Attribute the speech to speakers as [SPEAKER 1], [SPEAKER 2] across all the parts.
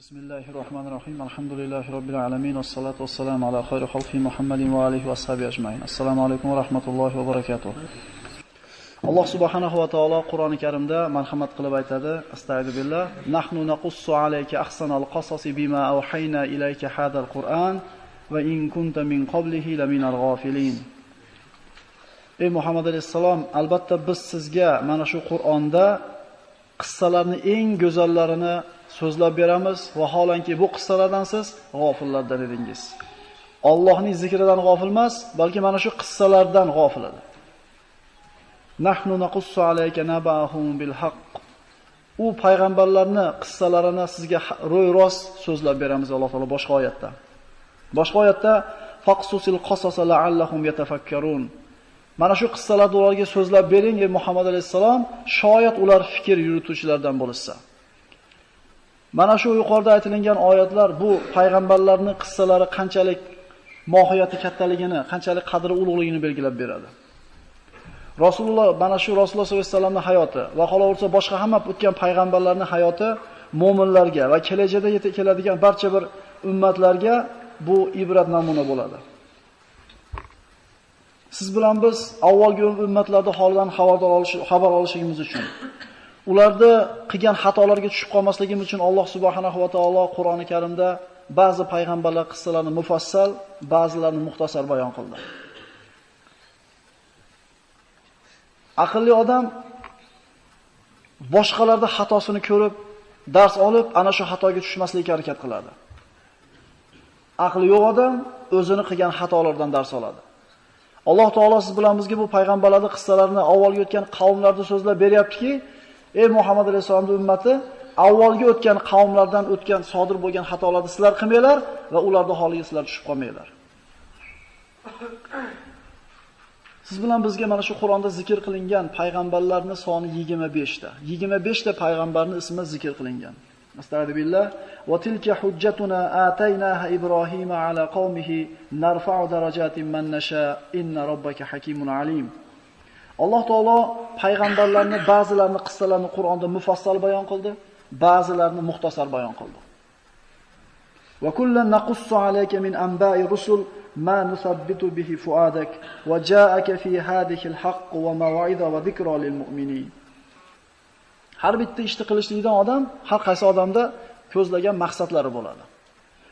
[SPEAKER 1] Bismillahirrohmanirrohim. Alhamdulillahi robbil alamin vassalatu vassalamu ala xayri xalqi Muhammadin va alihi va ashabihi ajmain. Assalomu alaykum va rahmatullohi va barakatuh. Alloh subhanahu va taolo Qur'oni Karimda marhamat qilib aytadi: Astagfiru billah, nahnu naqussu alayka ahsanal qasasi bima awhayna ilayka hadal Qur'an va in kunta min qablihi laminal g'ofilin. Ey Muhammad alayhissalom, albatta biz sizga mana shu Qur'onda qissalarni eng go'zallarini so'zlab beramiz, vaholanki bu qissalardan siz g'ofillardan edingiz. Allohning zikridan g'ofil emas, balki mana shu qissalardan g'ofil edi. Nahnu naqussu alayka nabahum bil haqq. U payg'ambarlarning qissalarini sizga ro'y-rost so'zlab beramiz Alloh taolo boshqa oyatda. Boshqa oyatda faqsusil qasasa la'allahum yatafakkarun. Mana shu qissalarni ularga so'zlab bering ey Muhammad alayhissalom, shoyat ular fikr yurituvchilardan bo'lishsa. Mana shu yuqorida aytilgan oyatlar bu payg'ambarlarning qissalari qanchalik mohiyati kattaligini, qanchalik qadri ulug'ligini belgilab beradi. Rasululloh mana shu Rasululloh sollallohu alayhi vasallamning hayoti va qolaversa boshqa hamma o'tgan payg'ambarlarning hayoti mo'minlarga va kelajakda yetib keladigan barcha bir ummatlarga bu ibrat namuna bo'ladi. Siz bilan biz avvalgi ummatlarda holidan xabar olishimiz uchun, ularda qilgan xatolarga tushib qolmasligimiz uchun Alloh subhanahu va taolo Qur'oni Karimda ba'zi payg'ambarlar qissalarini mufassal, ba'zilarini muxtasar bayon qildi. Aqlli odam boshqalarda xatosini ko'rib, dars olib, ana shu xatoga tushmaslikka harakat qiladi. Aqli yo'q odam o'zini qilgan xatolardan dars oladi. Alloh taolo siz bilan bizga bu payg'ambarlarning qissalarini avvalgi o'tgan qavmlarda so'zlab beryaptiki, ey Muhammad alayhisolamning ummati, avvalgi o'tgan qavmlardan o'tgan sodir bo'lgan xatolarni sizlar qilmanglar va ularning holiga sizlar tushib qolmanglar. Siz bilan bizga mana shu Qur'onda zikr qilingan payg'ambarlarning soni 25 ta. 25 ta payg'ambarning ismi zikr qilingan. Astagfirullah. Va tilka hujjatuna ataynaha Ibrohima ala qavmihi narfa'u darajatin man nasha inna robbaka hakimun alim. Alloh taolo payg'ambarlarning ba'zilarini qissalarini Qur'onda mufassal bayon qildi, ba'zilarini muxtasar bayon qildi. Va kullan naqussu alayka min anba'i rusul ma nusabbitu bihi fuadak va ja'aka fi hadhihi al-haqq va maw'iza va zikra lil mu'minin. Har bitta ishni qilishlikdan odam, har qaysi odamda ko'zlagan maqsadlari bo'ladi.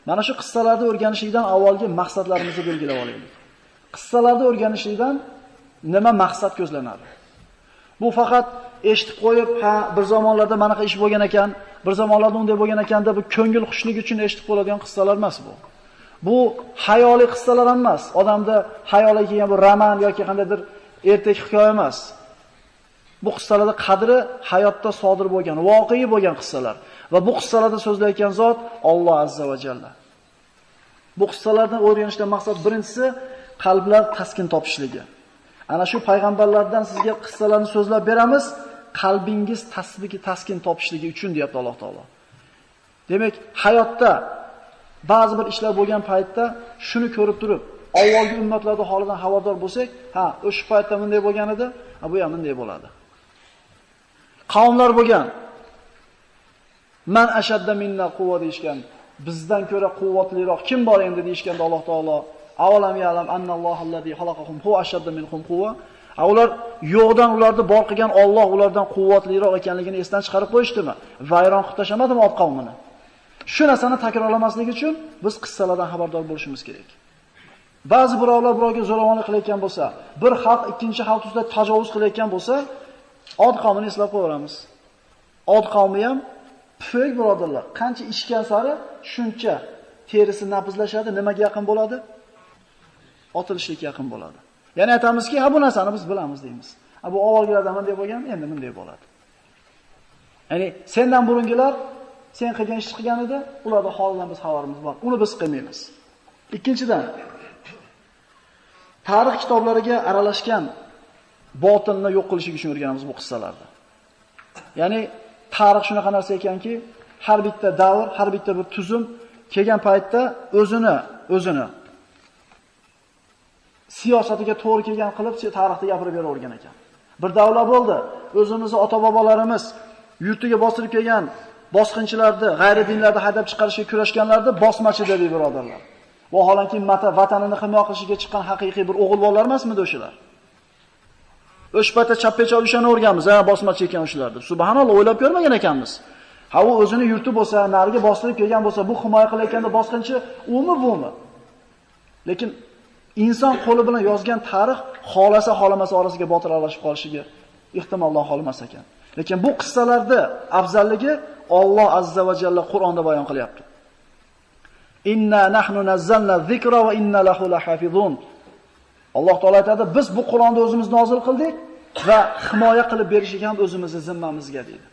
[SPEAKER 1] Mana shu qissalarni o'rganishlikdan avvalgi maqsadlarimizni belgilab olaylik. Qissalarni o'rganishlikdan nima maqsad ko'zlanadi? Bu faqat eshitib qo'yib, ha, bir zamonlarda manaqa ish bo'lgan ekan, bir zamonlarda unday bo'lgan ekan deb ko'ngil xushligi uchun eshitib qo'yadigan qissalar emas bu. Bu xayoliy qissalar emas. Odamda xayoliga kelgan bu roman yoki qandaydir ertak hikoya emas. Bu qissalarda qadri hayotda sodir bo'lgan, voqea bo'lgan qissalar va bu qissalarda so'zlayotgan zot Alloh azza va jalla. Bu qissalardan o'rganishdan maqsad birinchisi qalblar taskin topishligi. Ana shu payg'ambarlardan sizga qissalarni so'zlab beramiz, qalbingiz taskin topishligi uchun deyapti Alloh taolo. Demak, hayotda ba'zi bir ishlar bo'lgan paytda shuni ko'rib turib, avvalgi ummatlarda holidan xabardor bo'lsak, ha, o'sha paytda bunday bo'lgan edi, ha, bu ham bunday bo'ladi. Qavmlar bo'lgan. Man ashadda minna quvva deyishgan. Bizdan ko'ra quvvatliroq kim bor endi deyishganda Alloh taolo avalam ya'lam annallohallazi xalaqahum huwa ashadda minhum quvva. Ular yo'qdan ularni bor qilgan Alloh ulardan quvvatliroq ekanligini esdan chiqarib qo'yishdimi? Vayron qilib tashlamadimi Od qavmini? Shu narsani takrorlamaslik uchun biz qissalardan xabardor bo'lishimiz kerak. Ba'zi birovlar birovga zo'ravonlik qilayotgan bo'lsa, bir xalq ikkinchi xalq ustida tajovuz qilayotgan bo'lsa, Od qavmini eslab qo'yamiz. Od qavmi ham pufak birodarlar, qancha ichgan sari shuncha terisi napizlashadi, nimaga yaqin bo'ladi? Otilishlikka yaqin bo'ladi. Ya'ni aytamizki, ha bu narsani biz bilamiz deymiz. Ha bu avvalgilardan bunday bo'lgan, endi bunday bo'ladi. Ya'ni sendan burungilar sen qilgan ishni qilgan edi, ularda holidan biz xabarimiz bor. Uni biz qilmaymiz. Ikkinchidan, tarix kitoblariga aralashgan botilni yo'q qilish uchun o'rganamiz bu qissalarda. Ya'ni tarix shunaqa narsa ekanki, har bitta davr, har bitta bir tuzum kelgan paytda o'zini siyosatiga to'g'ri kelgan qilib tarixda gapirib beravergan ekan. Bir davlat bo'ldi, o'zimizni ota-bobolarimiz yurtiga bostirib kelgan bosqinchilarni, g'ayri dinlarni haydab chiqarishga kurashganlarni bosmachi dedi birodarlar. Vaholanki vatanini himoya qilishga chiqqan haqiqiy bir o'g'il bolalar emasmidi o'shalar? O'sha paytda chappecha o'shani o'rganmiz, ha, bosmachi ekan o'shalar deb. Subhanalloh, o'ylab ko'rmagan ekanmiz. Ha, u o'zini yurti bo'lsa, nariga bostirib kelgan bo'lsa, bu himoya qilayotganda bosqinchi umi bumi? Lekin inson qo'li bilan yozgan tarix xolasa xolamasa orasiga botir aralashib qolishiga ehtimoldan xolimas ekan. Lekin bu qissalarda afzalligi Alloh azza va jalla Qur'onda bayon qilyapti. Inna nahnu nazzalna zikra va inna lahu lahafizun. Alloh taolo aytadi, biz bu Qur'onni o'zimiz nozil qildik va himoya qilib berishiga ham o'zimizni zimmamizga deydi.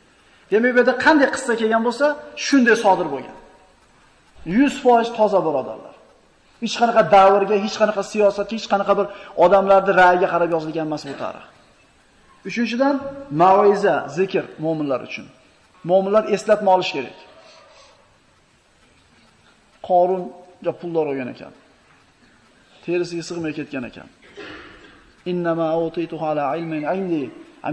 [SPEAKER 1] Demak, bu yerda qanday qissa kelgan bo'lsa, shunday sodir bo'lgan. 100% toza birodarlar. Hech qanaqa davrga, hech qanaqa siyosatga, hech qanaqa bir odamlarning ra'yiga qarab yozilgan emas bu tarix. Uchinchidan, mauiza, zikr mo'minlar uchun. Mo'minlar eslatma olish kerak. Qorun pullar olgan ekan. Terisiga sig'may ketgan ekan. Innama utituhu ala ilmin indi.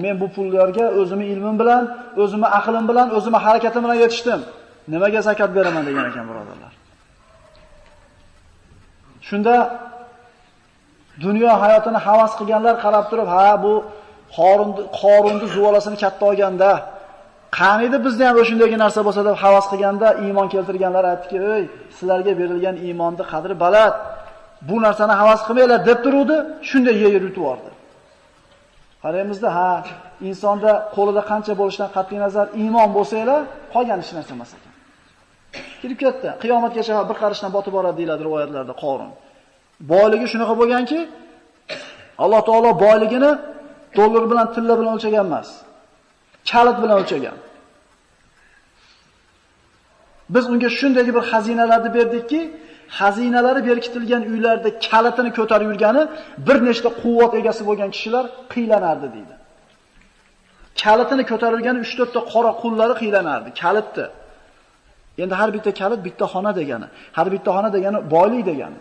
[SPEAKER 1] Men bu pullarga o'zimning ilmim bilan, o'zimning aqlim bilan, o'zimning harakatim bilan yetishdim. Nimaga zakat beraman degan ekan birodarlar. Shunda dunyo hayotini havas qilganlar qarab turib, ha bu Qorunni zuvalasini katta olganda, qaniydi bizda ham o'shundagi narsa bo'lsa deb havas qilganda iymon keltirganlar aytdiki, "Ey, sizlarga berilgan iymonning qadri baland. Bu narsani havas qilmanglar" deb turuvdi, shunda yer yutib yubordi. Qaraymizda, ha, insonda qo'lida qancha bo'lishidan qat'iy nazar iymon bo'lsanglar, qolgan hech narsa emas ekan. Kirib ketdi. Qiyomatgacha bir qarishdan botib boradi deyiladi rivoyatlarda Qorun. Boyligi shunaqa bo'lganki, Alloh taolo boyligini dollar bilan, tilla bilan o'lchagan emas. Kalit bilan o'lchagan. Biz unga shunday bir xazinalarni berdikki, xazinalari berkitilgan uylarda kalitini ko'tarib yurgani bir nechta quvvat egasi bo'lgan kishilar qiylanardi deydi. Kalitini ko'tarib yurgani 3-4 ta qora qullari qiylanardi, kalitni. Endi har bitta kalit bitta xona degani, har bitta xona degani boylik degani.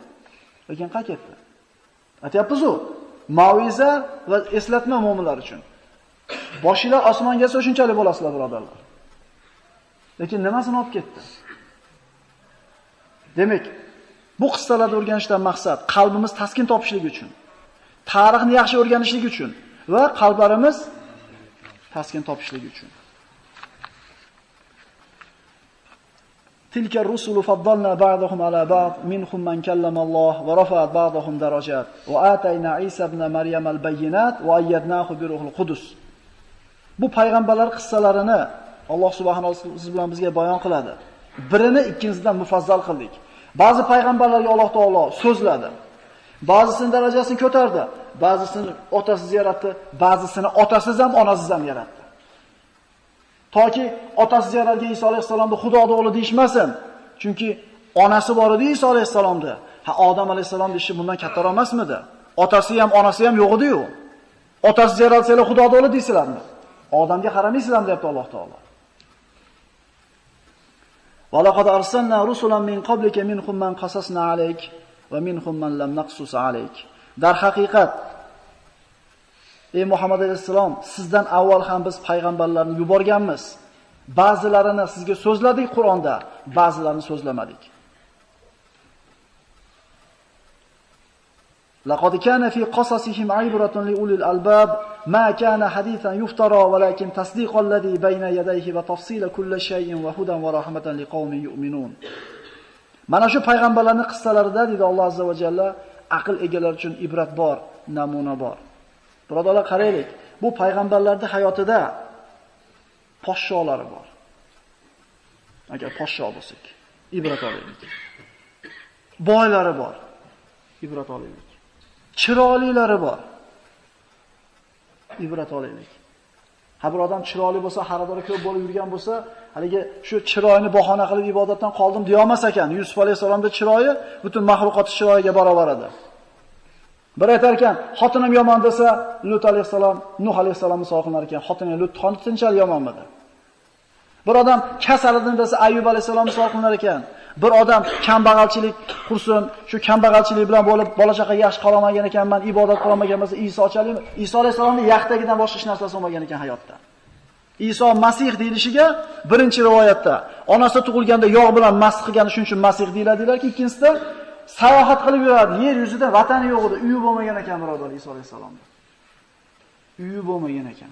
[SPEAKER 1] Lekin qayerga ketdi? Aytyapmiz-u, mauiza va eslatma mo'minlar uchun. Boshinglar osmonga shunchalik bo'lasizlar, birodarlar. Lekin nimasini olib ketdi? Demak, bu qissalarni o'rganishdan maqsad qalbimiz taskin topishligi uchun, tarixni yaxshi o'rganishlik uchun va qalblarimiz taskin topishligi uchun. Tilka rusulu faddalna ba'dahum ala ba'd minhum man kallama Alloh va rafa'a ba'dahum darajat va atayna Isa ibn Maryam al-bayyinat va ayyadnahu bi ruhil qudus. Bu payg'ambarlar qissalarini Alloh subhanahu va taolo siz bilan bizga bayon qiladi. Birini ikkinchisidan mufazzal qildik. Ba'zi payg'ambarlarga Alloh taolo so'zladi. Ba'zisini darajasini ko'tardi, ba'zisini otasiz yaratdi, ba'zisini otasiz ham, onasiz ham yaratdi. Toki otasiz yaralgan Iso alayhissalomni Xudoning o'g'li deyishmasin. Chunki onasi bor edi Iso alayhissalomda. Ha, Odam alayhissalomning ishi bundan kattaroq emasmidi? Otasi ham, onasi ham yo'q edi-yu. Otasiz yaralsalar Xudoning o'g'li deysizlarmi? Odamga qaramaysizlarmi deyapti Alloh taolo. Va laqad arsalna rusulan min qablika minhum man qasasna alayk va minhum man lam naqsus alayk. Dar haqiqat ey Muhammad alayhissalom, sizdan avval ham biz payg'ambarlarni yuborganmiz. Ba'zilarini sizga so'zladik Qur'onda, ba'zilarini so'zlamadik. Laqad kana fi qasasihim ibratun li ulil albab ma kana hadithan yuftara walakin tasdiqal ladhi bayna yadayhi va tafsila kulli shay'in va hudan va rahmatan liqaumin yu'minun. Mana shu payg'ambarlarning qissalarida dedi Alloh azza va jalla, aql egalari uchun ibrat bor, namuna bor. Birodarlar, qaraylik, bu payg'ambarlarning hayotida podsholari bor. Agar podsho bo'lsak, ibrat olaylik. Boylari bor, ibrat olaylik. Chiroylilari bor, ibrat olaylik. Ha, bir odam chiroyli bo'lsa, xaridori ko'p bo'lib yurgan bo'lsa, haligi shu chiroyini bahona qilib ibodatdan qoldim deya olmas ekan. Yusuf alayhissalomning chiroyi butun mahluqot chiroyiga barobar edi. Bir aytar ekan, xotinim yomon desa, Lut alayhissalom, Nuh alayhissalom misol qilar ekan, xotining Lut xotinchalik yomonmidi? Bir odam kasal edim desa, Ayyub alayhissalom misol qilar ekan. Bir odam kambag'alchilik qursin, shu kambag'alchilik bilan bo'lib bola chaqaga yaxshi qaramagan ekanman, ibodat qilmagan bo'lsa, Iso alayhissalomning yaxtagidan boshqa hech narsasi bo'lmagan ekan hayotda. Iso Masih deyilishiga birinchi rivoyatda onasi tug'ilganda yog' bilan masx qilgani shuning uchun Masih deyiladilarki, ikkinchisida sayohat qilib yurardi, yer yuzida vatani yo'q edi, uyi bo'lmagan ekan birodar Iso alayhisalomda. Uyi bo'lmagan ekan.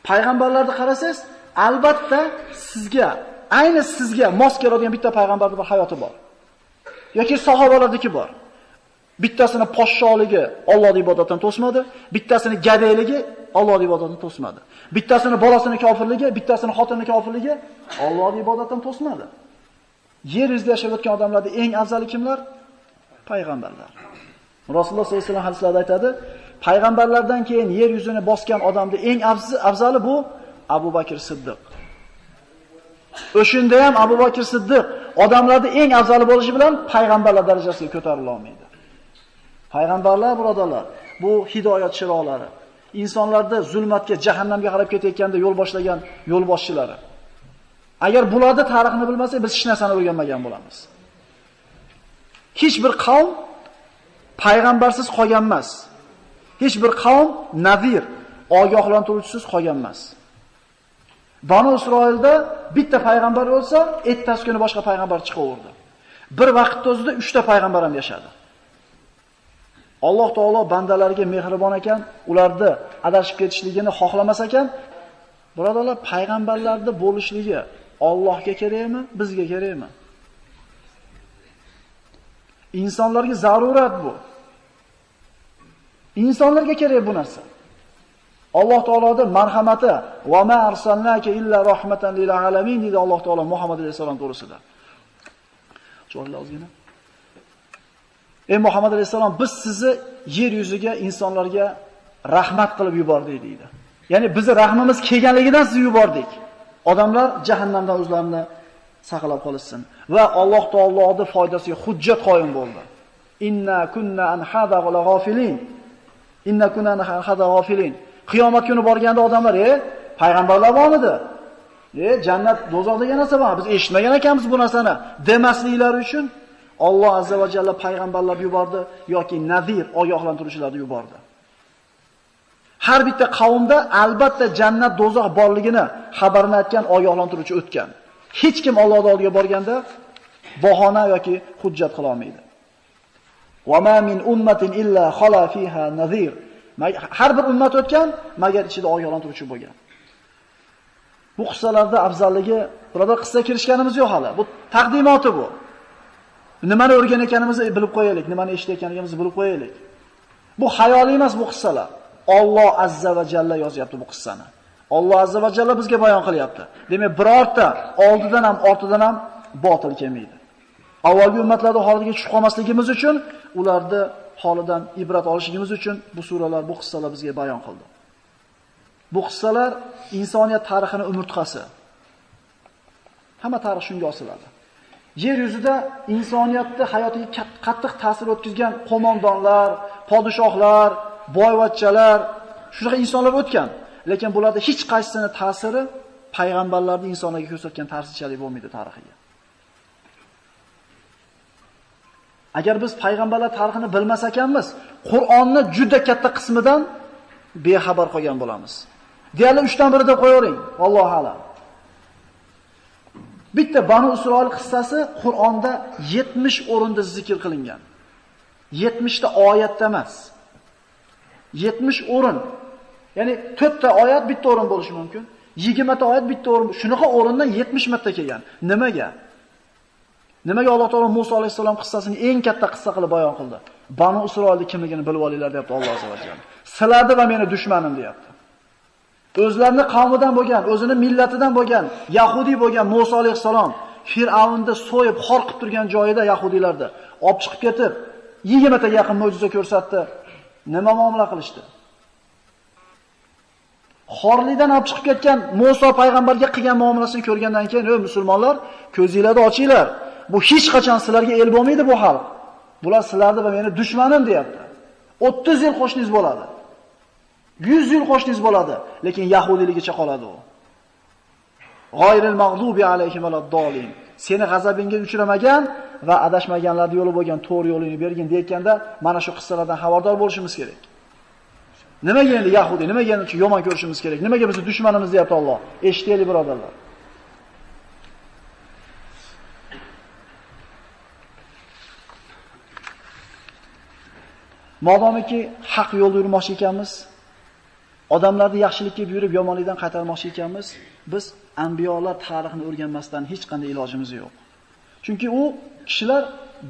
[SPEAKER 1] Payg'ambarlarni qarasangiz, albatta sizga, ayni sizga mos keladigan bitta payg'ambarning bir hayoti bor. Yoki sahobalarniki bor. Bittasini podshohligi Allohning ibodatidan to'smadi, bittasini gadayligi Allohning ibodatidan to'smadi. Bittasini bolasini kofirligi, bittasini xotini kofirligi Allohning ibodatidan to'smadi. Yer yuzida yashab o'tgan odamlarning eng afzali kimlar? Payg'ambarlar. Rasululloh sollallohu alayhi vasallam hadislarda aytadi, payg'ambarlardan keyin yer yuzini bosgan odamning eng afzali bu Abu Bakr Siddiq. O'shunda ham Abu Bakr Siddiq odamlarning eng afzali bo'lishi bilan payg'ambarlar darajasiga ko'tarila olmaydi. Payg'ambarlar birodarlar, bu hidoyat chiroqlari. Insonlarda zulmatga, jahannamga qarab ketayotganda yo'l boshlagan yo'lboshchilari. Agar bularni tarixini bilmasak, biz hech narsani o'rganmagan bo'lamiz. Hech bir qavm payg'ambarsiz qolgan emas. Hech bir qavm nazir, ogohlantiruvchisiz qolgan emas. Banu Isroilda bitta payg'ambar bo'lsa, ertasi kuni boshqa payg'ambar chiqaverdi. Bir vaqtda o'zida 3 ta payg'ambar ham yashadi. Alloh taolo bandalarga mehribon ekan, ularni adashib ketishligini xohlamas ekan. Birodarlar, payg'ambarlarda bo'lishligi Allohga kerakmi, bizga kerakmi? Insonlarga zarurat bu. Insonlarga kerak bu narsa. Alloh taoloning marhamati va ma arsalnaka illa rahmatan lil alamin dedi Alloh taolo Muhammad alayhisalom to'g'risida. Cho'rlar ozgina. Ey Muhammad alayhisalom, biz sizni yer yuziga insonlarga rahmat qilib yubordik deydi. Ya'ni bizni rahmimiz kelganligidan sizni yubordik. Odamlar jahannamdan o'zlarini saqlab qolishsin va Alloh taoloning foydasiga hujjat qoyim bo'ldi. Inna kunna an hada g'afilin. Inna kunna an hada g'afilin. Qiyomat kuni borganda odamlar, payg'ambarlar bormidi? Jannat, do'zax degan narsa bor. Biz eshitmagan ekanmiz bu narsani demasliklari uchun Alloh azza va jalla payg'ambarlar yubordi yoki nazir, ogohlantiruvchilarni yubordi. Har bitta qavmda albatta jannat, do'zax borligini xabarini aytgan ogohlantiruvchi o'tgan. Hech kim Allohning oldiga borganda bahona yoki hujjat qila olmaydi. Va ma min ummatin illa khala fiha nazir. Har bir ummat o'tgan, magar ichida ogohlantiruvchi bo'lgan. Bu qissalarda afzalligi, birodar, qissa kirishganimiz yo'q hali. Bu taqdimoti bu. Nimani o'rganayotganimizni bilib qo'yaylik, nimani eshitayotganimizni bilib qo'yaylik. Bu xayoliy emas bu qissalar. Alloh azza va jalla yozyapti bu qissani. Alloh azza va jalla bizga bayon qilyapti. Demak, birorta oldidan ham ortidan ham botil kelmaydi. Avvalgi ummatlarda holiga tushib qolmasligimiz uchun, ularni holidan ibrat olishimiz uchun bu suralar, bu qissalar bizga bayon qildi. Bu qissalar insoniyat tarixining umurtqasi. Hamma tarix shunga osiladi. Yer yuzida insoniyatni hayotiga qattiq ta'sir o'tkazgan qo'mondonlar, podshohlar, boyvachchalar, shunaqa insonlar o'tgan. Lekin bularda hech qaysisining ta'siri payg'ambarlarning insonlarga ko'rsatgan ta'sirchalik bo'lmaydi tarixiga. Agar biz payg'ambarlar tarixini bilmas ekanmiz, Qur'onni juda katta qismidan bexabar qolgan bo'lamiz. Deyarli 3dan biri deb qo'yavering, vallohu a'lam. Bitta Banu Isroil qissasi Qur'onda 70 o'rinda zikr qilingan. 70 ta oyatda emas. 70 o'rin. Ya'ni 4 ta oyat bitta o'rin bo'lishi mumkin. 20 ta oyat bitta o'rin. Shunaqa o'rindan 70 marta kelgan. Nimaga? Nimaga Alloh taolo Musa alayhisalom qissasini eng katta qissa qilib bayon qildi? Banu Isroilning kimligini bilib olinglar deyapti Alloh azza va jalla. Sizlarni va meni dushmanim deyapti. O'zlarini qavmidan bo'lgan, o'zini millatidan bo'lgan, yahudi bo'lgan Musa alayhisalom Fir'avnni so'yib, xor qilib turgan joyida yahudiylarni olib chiqib ketib, 20 taga yaqin mo'jiza ko'rsatdi. Nima muomala qilishdi? Xorlikdan olib chiqib ketgan Musa payg'ambarga qilgan muomalasini ko'rgandan keyin, ey musulmonlar, ko'zingizlarni ochinglar. Bu hech qachon sizlarga el bo'lmaydi bu xalq. Bular sizlarni va meni dushmanim deyapti. 30 yil qo'shningiz bo'ladi. 100 yil qo'shningiz bo'ladi, lekin yahudiyligicha qoladi u. G'oyril mag'dubi alayhim valad-dolin. Seni g'azabingga uchramagan va adashmaganlarning yo'li bo'lgan to'g'ri yo'lini bergin deyotganda mana shu qissalardan xabardor bo'lishimiz kerak. Nimaga endi yahudi, nimaga endi yomon ko'rishimiz kerak? Nimaga bizni dushmanimiz deyapti Alloh? Eshitaylik birodarlar. Modomiki haq yo'lda yurmoqchi ekanmiz, odamlarni yaxshilikka buyurib, yomonlikdan qaytarmoqchi ekanmiz, biz anbiyolar tarixini o'rganmasdan hech qanday ilojimiz yo'q. Chunki u kishilar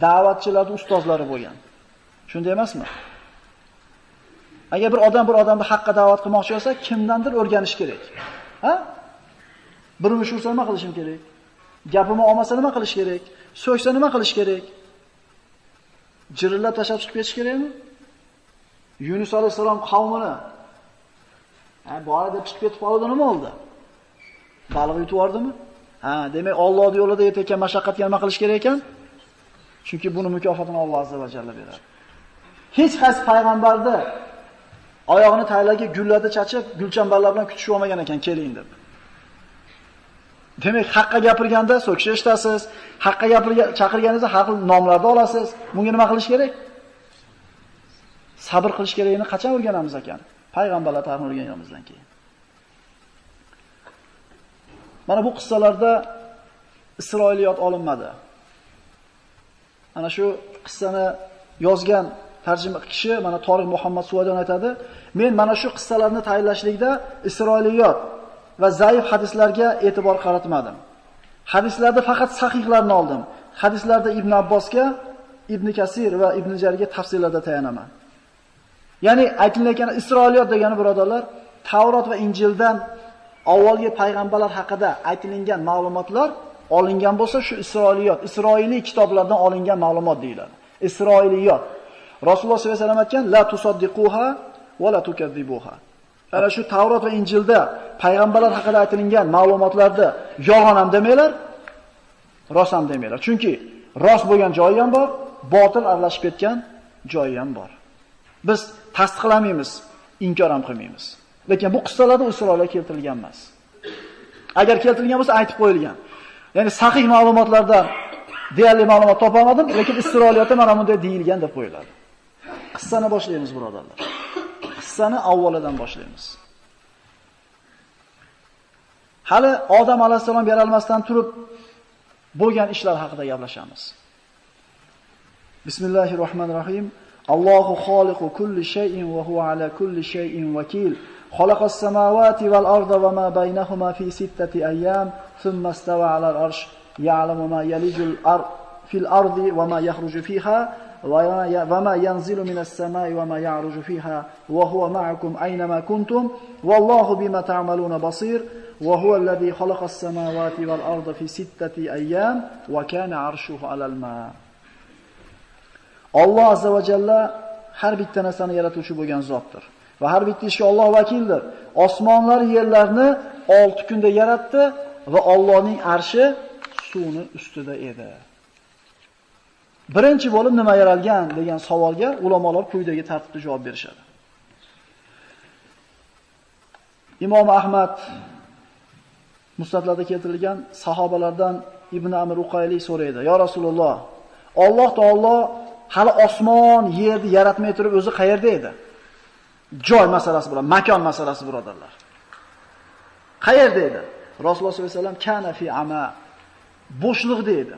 [SPEAKER 1] da'vatchilarning ustozlari bo'lgan. Shunday emasmi? Agar bir odam bir odamni haqqa da'vat qilmoqchi bo'lsa, kimdandir o'rganish kerak. Ha? Bir mush ursa nima qilishim kerak? Gapimni olmasa nima qilish kerak? So'ksa nima qilish kerak? Jirillab tashlab chiqib ketish kerakmi? Yunus alayhisalom qavmini ha, bora deb chiqib ketib qoldi, nima bo'ldi? Baliq yutib yubordimi? Ha, demak Allohning yo'lida yetayotgan mashaqqatga nima qilish kerak ekan? Chunki buni mukofotini Alloh azza va jalla beradi. Hech qaysi payg'ambarda oyog'ini taylarga gullarda chachib, gulchambarlar bilan kutishib olmagan ekan, keling deb. Demak, haqqa gapirganda so'kish eshitasiz, haqqa gapirgan chaqirganingizda har xil nomlarda olasiz. Bunga nima qilish kerak? Sabr qilish kerakligini qachon o'rganamiz ekan? Payg'ambarlar tarixini o'rganganimizdan keyin. Mana bu qissalarda Isroiliyot olinmadi. Ana shu qissani yozgan tarjima kishi mana Toriq Muhammad Suvaydon aytadi, men mana shu qissalarni tayinlashlikda Isroiliyot va zaif hadislarga e'tibor qaratmadim. Hadislarda faqat sahihlarni oldim. Hadislarda Ibn Abbosga, Ibn Kasir va Ibn Jarga tafsirlarda tayanaman. Ya'ni aytilayotgan Isroiliyot degani birodarlar, Tavrot va Injildan avvalgi payg'ambarlar haqida aytilingan ma'lumotlar olingan bo'lsa, shu Isroiliyot, Isroiliy kitoblardan olingan ma'lumot deyiladi. Isroiliyot. Rasululloh sollallohu alayhi vasallam aytgan: "La tusaddiquha va la tukazzibuha." Ana shu Tavrot va Injilda payg'ambarlar haqida aytilingan ma'lumotlarda yolg'on ham demanglar, rost ham demanglar. Chunki rost bo'lgan joyi ham bor, botil aralashib ketgan joyi ham bor. Biz tasdiqlamaymiz, inkor ham qilmaymiz. Lekin bu qissalarda Isroilga keltirilgan emas. Agar keltirilgan bo'lsa aytib qo'yilgan. Ya'ni sahih ma'lumotlardan deyarli ma'lumot topa olmadim, lekin Isroiliyotda mana bunday deyilgan deb qo'yiladi. Qissani boshlaymiz birodarlar. Qissani avvalidan boshlaymiz. Hali Odam alayhissalom yaralmasdan turib bo'lgan ishlar haqida gaplashamiz. Bismillahirrohmanirrohim. Allohu xoliqu kulli shay'in va huwa ala kulli shay'in vakil. Xalaqas samawati val arda va ma baynahuma fi sittati ayyam thumma istawa alal arsh ya'lamu ma yalijul fil ardi va ma yakhruju fiha va ma yanzilu minas samai va ma ya'ruju fiha va huwa ma'akum aynama kuntum wallohu bima ta'maluna basir va huwa allazi xalaqas samawati val arda fi sittati ayyam va kana arshuhu alal ma. Alloh azza va jalla har bitta narsani yaratuvchi bo'lgan zotdir va har bitta ishga Alloh vakildir. Osmonlar, yerlarni 6 kunda yaratdi va Allohning arshi suvni ustida edi. Birinchi bo'lib nima yaralgan degan savolga ulamolar quyidagi tartibda javob berishadi. Imom Ahmad Musnadlarda keltirilgan sahobalardan Ibn Amr Uqayli so'raydi: "Ya Rasululloh, Alloh taolo hali osmon, yerni yaratmay turib o'zi qayerda edi?" Joy masalasi bilan, makon masalasi birodarlar. Qayerda edi? Rasululloh sollallohu alayhi vasallam kana fi ama, bo'shliqda edi.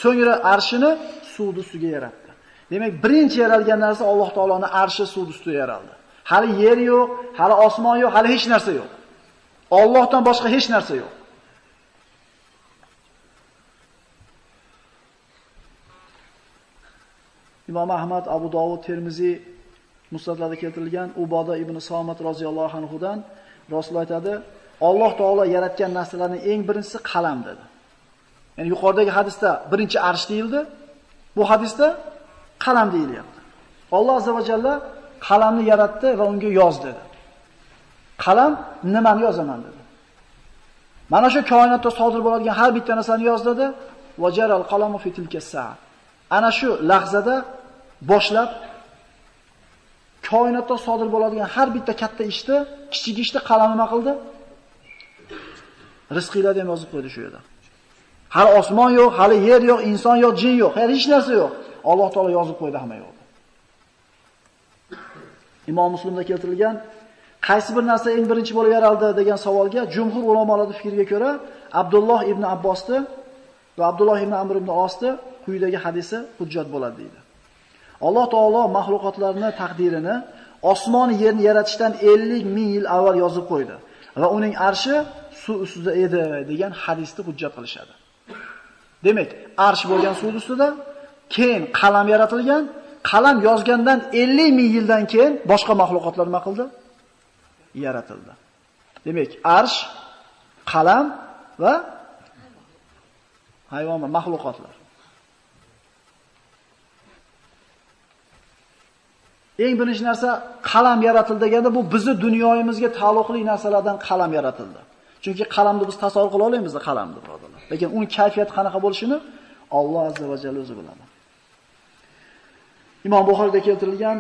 [SPEAKER 1] So'ngra arshini suvni ustiga yaratdi. Demak, birinchi yaralgan narsa Alloh taoloning arshi suvni ustida yaraldi. Hali yer yo'q, hali osmon yo'q, hali hech narsa yo'q. Allohdan boshqa hech narsa yo'q. Imom Ahmad, Abu Dovud, Termiziy Musnadlarda keltirilgan Uboda ibn Somat roziyallohu anhudan Rasululloh aytadi: Alloh taolo yaratgan narsalarning eng birinchisi qalam dedi. Ya'ni yuqoridagi hadisda birinchi arsh deyildi, bu hadisda qalam deyilyapti. Alloh azza va jalla qalamni yaratdi va unga yoz dedi. Qalam nimani yozaman dedi. Mana shu koinotda sodir bo'ladigan har bitta narsani yoz dedi. Va jaral qalamu fi tilka sa'a. Ana shu lahzada boshlab koinotda sodir bo'ladigan har bitta katta ishni, kichik ishni qalam nima qildi? Rizqinglarni ham yozib qo'ydi shu yerda. Hali osmon yo'q, hali yer yo'q, inson yo'q, jin yo'q, hech narsa yo'q. Alloh taolo yozib qo'ydi hamma yo'qni. Imom Muslimda keltirilgan qaysi bir narsa eng birinchi bo'lib yaraldi degan savolga jumhur ulamolarning fikriga ko'ra Abdulloh ibn Abbosni va Abdulloh ibn Amr ibn Osni quyidagi hadisi hujjat bo'ladi deydi. Alloh taolo mahluqotlarning taqdirini osmon yerni yaratishdan 50 ming yil avval yozib qo'ydi va uning arshi suv ustida edi degan hadisni hujjat qilishadi. Demak, arsh bo'lgan suv ustida, keyin qalam yaratilgan, qalam yozgandan 50 ming yildan keyin boshqa mahluqotlar nima qildi? Yaratildi. Demak, arsh, qalam va hayvon va mahluqotlar. Eng birinchi narsa qalam yaratildi deganda bu bizni dunyoyimizga taalluqli narsalardan qalam yaratildi. Chunki qalamni biz tasavvur qila olmaymiz qalamni, birodarlar. Lekin uning kayfiyati qanaqa bo'lishini Alloh azza va jalla o'zi biladi. Imom Buxoriyda keltirilgan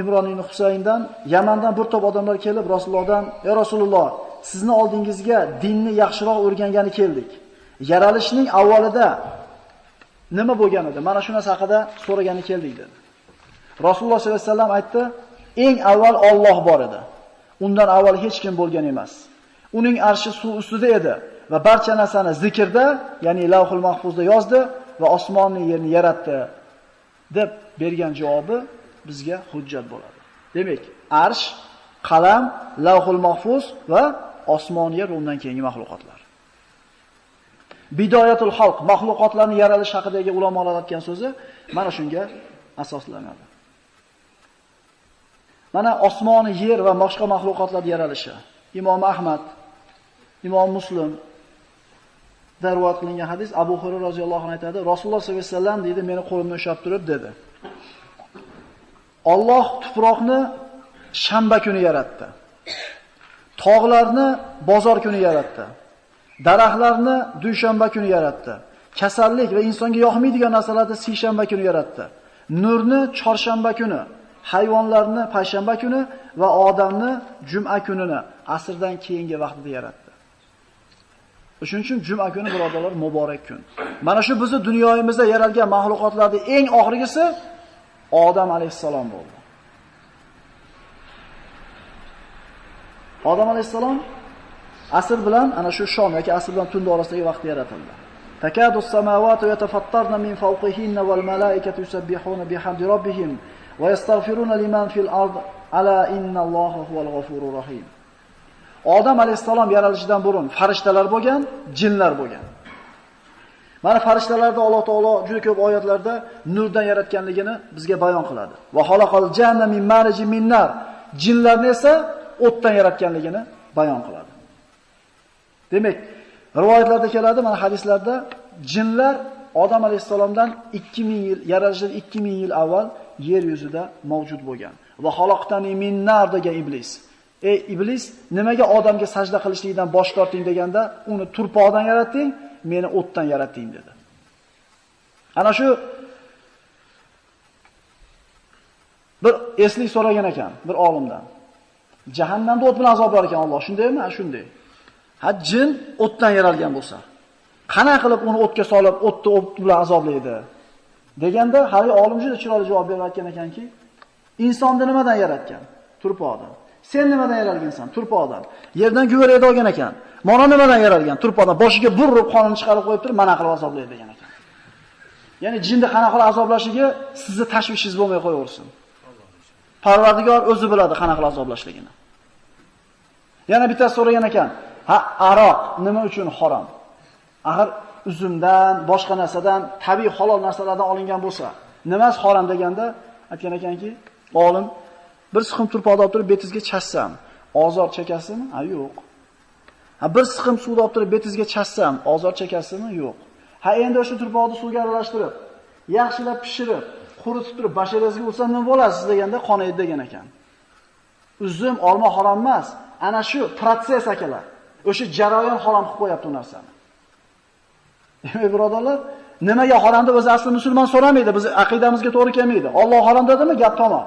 [SPEAKER 1] Imron ibn Husayndan Yamandan bir to'p odamlar kelib Rasulullohdan: "Ya Rasululloh, sizni oldingizga dinni yaxshiroq o'rgangani keldik. Yaralishning avvalida nima bo'lgan edi? Mana shu narsa haqida so'ragani keldik" dedi. Rasululloh sollallohu alayhi vasallam aytdi: "Eng avval Alloh bor edi. Undan avval hech kim bo'lgan emas. Uning arshi suv ustida edi va barcha narsani zikrda, ya'ni Lavhul Mahfuzda yozdi va osmonni yerni yaratdi" deb bergan javobi bizga hujjat bo'ladi. Demak, arsh, qalam, Lavhul Mahfuz va osmon yer undan keyingi mahluqotlar. Bidoyatul xalq, mahluqotlarning yaralishi haqidagi ulamolar aytgan so'zi mana shunga asoslanadi. Mana osmon, yer va boshqa mahluqotlar yaralishi. Imom Ahmad, Imom Muslim rivoyat qilingan hadis Abu Hurayra roziyallohu anhu aytadi, Rasululloh sollallohu alayhi vasallam deydi, meni qo'limdan ushlab turib dedi. Alloh tuproqni shanba kuni yaratdi. Tog'larni bozor kuni yaratdi. Daraxtlarni dushanba kuni yaratdi. Kasallik va insonga yoqmaydigan narsalarni seshanba kuni yaratdi. Nurni chorshanba kuni, hayvonlarni payshanba kuni va odamni juma kunini asrdan keyingi vaqtida yaratdi. Shuning uchun juma kuni birodarlar muborak kun. Mana shu bizni dunyoyimizda yaralgan mahluqotlarning eng oxirgisi Odam alayhissalom bo'ldi. Odam alayhissalom asr bilan ana shu shom yoki asr bilan tunda orasidagi vaqtda yaratildi. Takadu as-samawati yatafattarna min fawqihinna wal malaikatu yusabbihuna bihamdi robbihim va yastaghfiruna liman fil ard ala innalloha huval ghafurur rahim. Odam alayhissalom yaralishidan burun farishtalar bo'lgan, jinlar bo'lgan. Mana farishtalarda Alloh taolo juda ko'p oyatlarda nurdan yaratganligini bizga bayon qiladi. Va xalaqal janna min marijin min nar. Jinlarni esa o'tdan yaratganligini bayon qiladi. Demak, rivoyatlarda keladi, mana hadislarda jinlar Odam alayhissalomdan 2000 yil, yaralishidan 2000 yil avval yer yuzida mavjud bo'lgan. Va xalaqtani min nar degan iblis. Ey iblis, nimaga odamga sajda qilishlikdan bosh torting deganda, uni turpoqdan yaratding, meni o'tdan yaratding dedi. Ana shu bir eslik so'ragan ekan bir olimdan. Jahannamda o't bilan azoblar ekan Alloh, shundaymi? Ha, shunday. Ha, jin o'tdan yaralgan bo'lsa, qana qilib uni o'tga solib, o'tni o't bilan azoblaydi deganda, hali olim juda chiroyli javob berib aytgan ekanki, insonni nimadan yaratgan? Turpoqdan. Sen nimadan yaralgansan? Turpoqdan. Yerdan guvarakda olgan ekan. Mana nimadan yaralgan? Turpoqdan. Boshiga burib qonini chiqarib qo'yib turib, mana qilib azoblaydi degan ekan. Ya'ni jinni qanaqa qilib azoblashiga sizni tashvishingiz bo'lmay qo'yaversin. Parvardigor o'zi biladi qanaqa qilib azoblashligini. Yana bittasi so'ragan ekan, ha, aroq nima uchun harom? Axir uzumdan, boshqa narsadan, tabiiy halol narsalardan olingan bo'lsa, nimasi harom deganda aytgan ekanki, olim bir siqim turpoqni olib turib betingizga chashsam, ozor chekasizmi? Ha, yo'q. Ha, bir siqim suvni olib turib betingizga chashsam, ozor chekasizmi? Yo'q. Ha, endi o'sha turpoqni suvga aralashtirib, yaxshilab pishirib, quritib turib basharangizga ursam nima bo'lasiz deganda qonaydi degan ekan. Uzum, olma harom emas. Ana shu protsess akalar. O'sha jarayon harom qilib qo'yapti u narsani. Demak, birodarlar, nimaga harom deb o'zi asli musulmon so'ramaydi, biz aqidamizga to'g'ri kelmaydi. Alloh harom dedimi, gap tamom.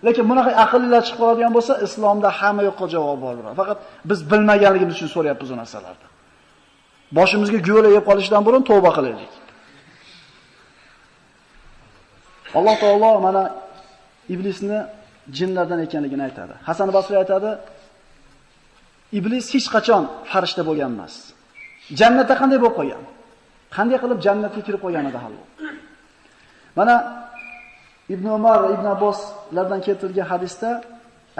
[SPEAKER 1] Lekin bunaqa aqllilar chiqib qoladigan bo'lsa, islomda hamma yoqqa javob bor, birodar. Faqat biz bilmaganligimiz uchun so'rayapmiz u narsalarni. Boshimizga go'la yeb qolishdan burun tavba qilaylik. Alloh taolo mana iblisni jinlardan ekanligini aytadi. Hasan Basri aytadi, Iblis hech qachon farishta bo'lgan emas. Jannatda qanday bo'lib qolgan? Qanday qilib jannatga kirib qolgan edi hali? Mana Ibn Umar va Ibn Abboslardan keltirilgan hadisda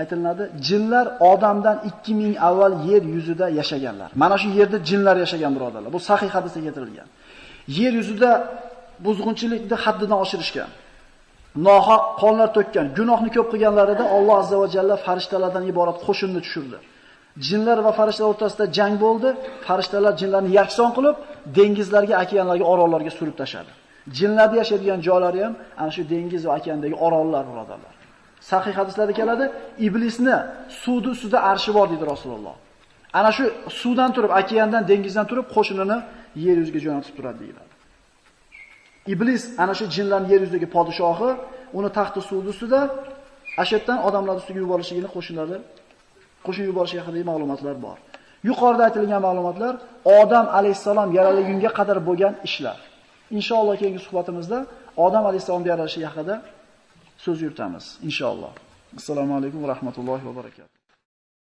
[SPEAKER 1] aytilinadi, jinlar odamdan 2000 avval yer yuzida yashaganlar. Mana shu yerda jinlar yashagan birodarlar. Bu sahih hadisda keltirilgan. Yer yuzida buzg'unchilikni haddidan oshirishgan, nohaq qonlar to'kkan, gunohni ko'p qilganlarida Alloh azza va jalla farishtalardan iborat qo'shinni tushirdi. Jinlar va farishtalar o'rtasida jang bo'ldi. Farishtalar jinlarni yakson qilib, dengizlarga, okeanlarga, orollarga surib tashladi. Jinlarda yashaydigan joylari ham ana shu dengiz va okeandagi orollar birodarlar. Sahih hadislarda keladi, iblisni suvni ustida arshi bor dedi Rasululloh. Ana shu suvdan turib, okeandan, dengizdan turib qo'shinini yer yuziga jo'natib turadi deyiladi. Iblis ana shu jinlarning yer yuzidagi podshohi, uni taxti suvni ustida, ashatdan odamlar ustiga yuborishligini qo'shinlari, qo'shin yuborishi haqidagi ma'lumotlar bor. Yuqorida aytilgan ma'lumotlar Odam alayhissalom yaralgunga qadar bo'lgan ishlar. Inshaalloh keyingi suhbatimizda Odam alayhissalom yaralishi haqida so'z yuritamiz inshaalloh. Assalomu alaykum va rahmatullohi va barakatuh.